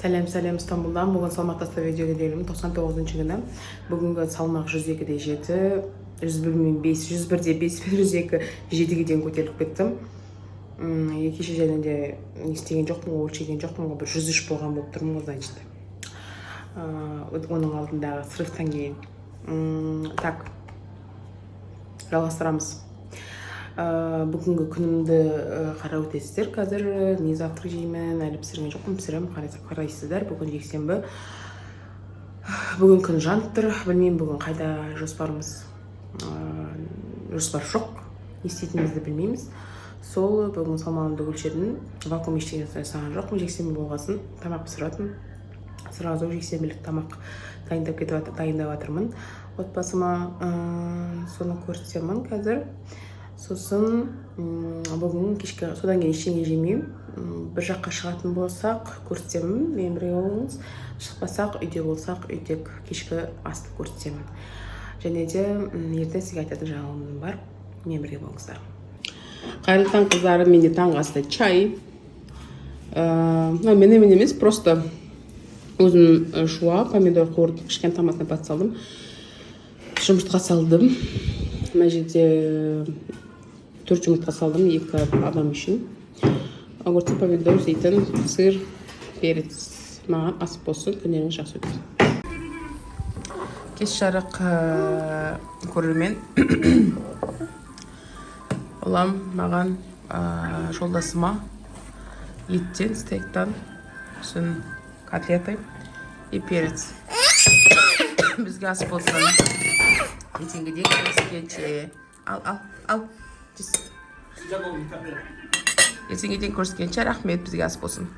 Сәлем, сәлем Стамбулдан! Бүгін салмақ тастау видео келемін, 99-күні. Бүгінгі салмақ 102,7, 101 мен 5, 101,5 пен 102,7-ге дейін көтеріліп кеттім. Кеше және де не істеген жоқпын ғой, өлшеген жоқпын ғой, бір 103 болған болып тұрмын ғой, значит. Оның алдындағы срывтан кейін. Так, жалғастырамыз. Бүгінгі күнімді қарап өтесіздер. Қазір не завтрак жеймін, әлі пісірген жоқпын, пісіремін, қарайсыздар. Бүгін жексенбі, бүгін күн жанып тұр. Білмеймін, бүгін қайда жоспарымыз, жоспар жоқ, не істейтінімізді білмейміз. Сол бүгін салмағымды өлшедім, вакуум ештеңе жасаған жоқпын. Жексенбі болғасын, тамақ пісіріп жатырмын. Сразу жексенбілік тамақ дайындап кетіп жатыр, дайындап жатырмын отбасыма. Соны көрсетемін қазір. Сосын бүгін кешке, содан кейін ештеңе жемеймін. Бір жаққа шығатын болсақ, көрсетемін, менімен бірге болыңыз. Шықпасақ, үйде болсақ, үйде кешкі асты көрсетемін. Және де ертең сізге айтатын жаңалығым бар, менімен бірге болыңыздар. Қайырлы таң, қыздар! Менде таңғы аста чай. Мынау менімен емес, просто өзім жуа, помидор қуырдым, кішкене томатный паста салдым, жұмыртқа салдым. Мына жерде төрт жұмыртқа салдым екі адам үшін. Огурцы, помидор, зейтін, сыр, перец. Маған ас болсын, күндеріңіз жақсы өтсін. Кеш жарық, көрермен! Балам маған, жолдасыма еттен, стейктан, сосын котлеты и перец. Бізге ас болсын, ертеңгіде көріскенше. Ал, ал, ал. Ертеңге дейін көріскенше, рахмет, бізге ас болсын.